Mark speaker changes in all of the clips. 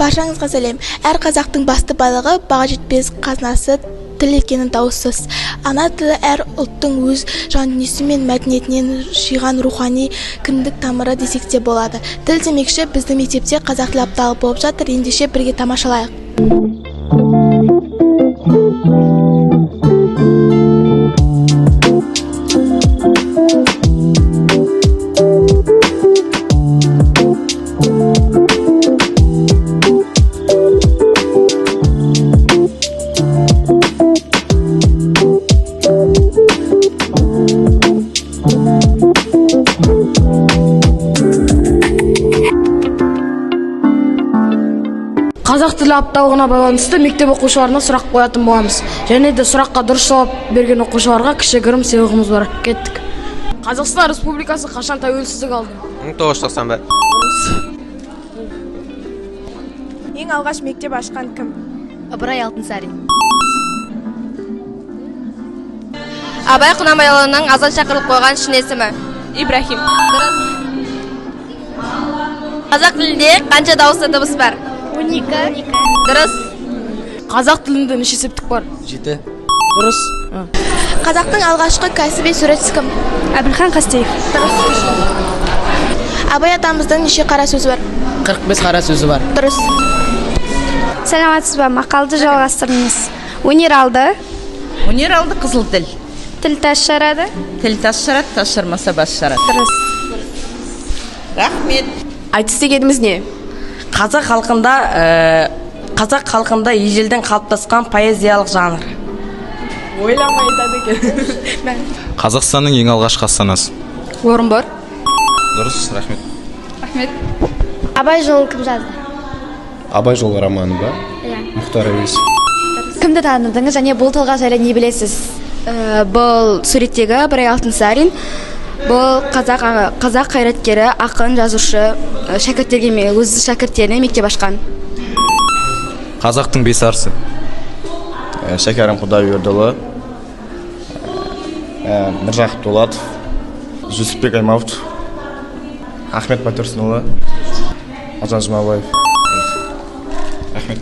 Speaker 1: Баршаңызға сәлем. Әр қазақтың басты байлығы, баға жетпес қазынасы тіл екені даусыз. Ана тілі әр ұлттың өз жан дүниесі мен мәдениетінен жиған рухани кіндік тамыры десек те болады. Тіл демекші, біздің мектепте қазақ тілі апталығы болып жатыр. Ендеше бірге тамашалайық.
Speaker 2: Қазақ тілі апталығына байланысты мектеп оқушыларына сұрақ қоятын боламыз. Және де сұраққа дұрыс жауап берген оқушыларға кішігірім сыйлығымыз бар. Кеттік. Қазақстан Республикасы қашан тәуелсіздік алды?
Speaker 3: 1991.
Speaker 4: Ең алғаш мектеп ашқан кім?
Speaker 5: Ыбырай Алтынсарин.
Speaker 6: Абай Құнанбайұлының азан шақырылып қойған шын есімі?
Speaker 4: Ибрахим.
Speaker 6: Дұрыс. Қазақ тілінде қанша дауысты дыбыс бар?
Speaker 5: 12.
Speaker 6: Дұрыс.
Speaker 2: Қазақ тілінде неше септік бар?
Speaker 3: 7.
Speaker 2: Дұрыс.
Speaker 1: Қазақтың алғашқы кәсіби суретшісі кім?
Speaker 4: Әбілхан Қастеев.
Speaker 1: Дұрыс. Абай атамыздың неше қара сөзі бар?
Speaker 7: 45 қара сөзі бар.
Speaker 1: Дұрыс.
Speaker 8: Саламатсыз ба? Мақалды жалғастырыңыз. Өнер алды,
Speaker 9: Өнер алды қызыл тіл.
Speaker 8: Тіл тас жарады.
Speaker 9: Тіл тас жарады, тас жармаса бас жарады.
Speaker 8: Дұрыс.
Speaker 9: Рахмет.
Speaker 4: Айтыс дегеніміз не?
Speaker 7: Қазақ халқында ежелден қалыптасқан поэзиялық жанр.
Speaker 4: Ойламай айтады екен.
Speaker 10: Қазақстанның ең алғашқы астанасы?
Speaker 2: Орынбор.
Speaker 10: Дұрыс, рахмет.
Speaker 2: Рахмет.
Speaker 8: Абай жолын кім жазды?
Speaker 11: Абай жолы романы ба?
Speaker 8: Иә.
Speaker 11: Мұхтар Әуезов.
Speaker 5: Кімді таныдыңыз және бұл тұлға жайлы не білесіз?
Speaker 6: Бұл суреттегі Ыбырай Алтынсарин. Бұл қазақ қайраткері, ақын, жазушы, шәкірттерге, өз шәкірттеріне мектеп ашқан.
Speaker 10: Қазақтың бес арысы.
Speaker 11: Шәкәрім Құдайбердіұлы, Міржақып Дулатов, Жүсіпбек Аймауытов, Ахмет Байтұрсынұлы, Мағжан Жұмабаев.
Speaker 10: Рахмет.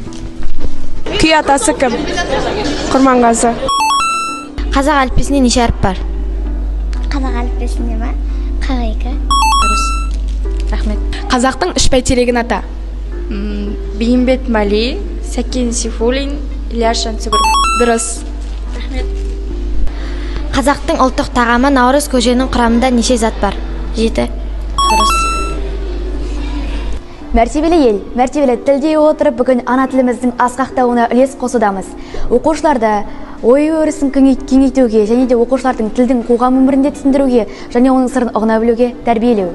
Speaker 4: Күй атасы кім? Құрманғазы.
Speaker 5: Қазақ әліппесінде неше әріп бар?
Speaker 8: Қазақ әліппесінде ма? 42.
Speaker 5: Дұрыс. Рахмет.
Speaker 4: Қазақтың үш бәйтерегін ата.
Speaker 8: Бейімбет Мәли, Сәкен Сейфуллин, Ілияс Жансүгіров.
Speaker 4: Дұрыс.
Speaker 5: Қазақтың ұлттық тағамы наурыз көженің құрамында неше зат бар? 7. Дұрыс.
Speaker 12: Мәртебелі ел, мәртебелі тіл дей отырып, бүгін ана тіліміздің асқақтауына үлес қосудамыз. Оқушыларды ой өрісін кеңейтуге және де оқушылардың тілдің қоғам өмірінде түсіндіруге және оның сырын ұғына білуге тәрбиелеу.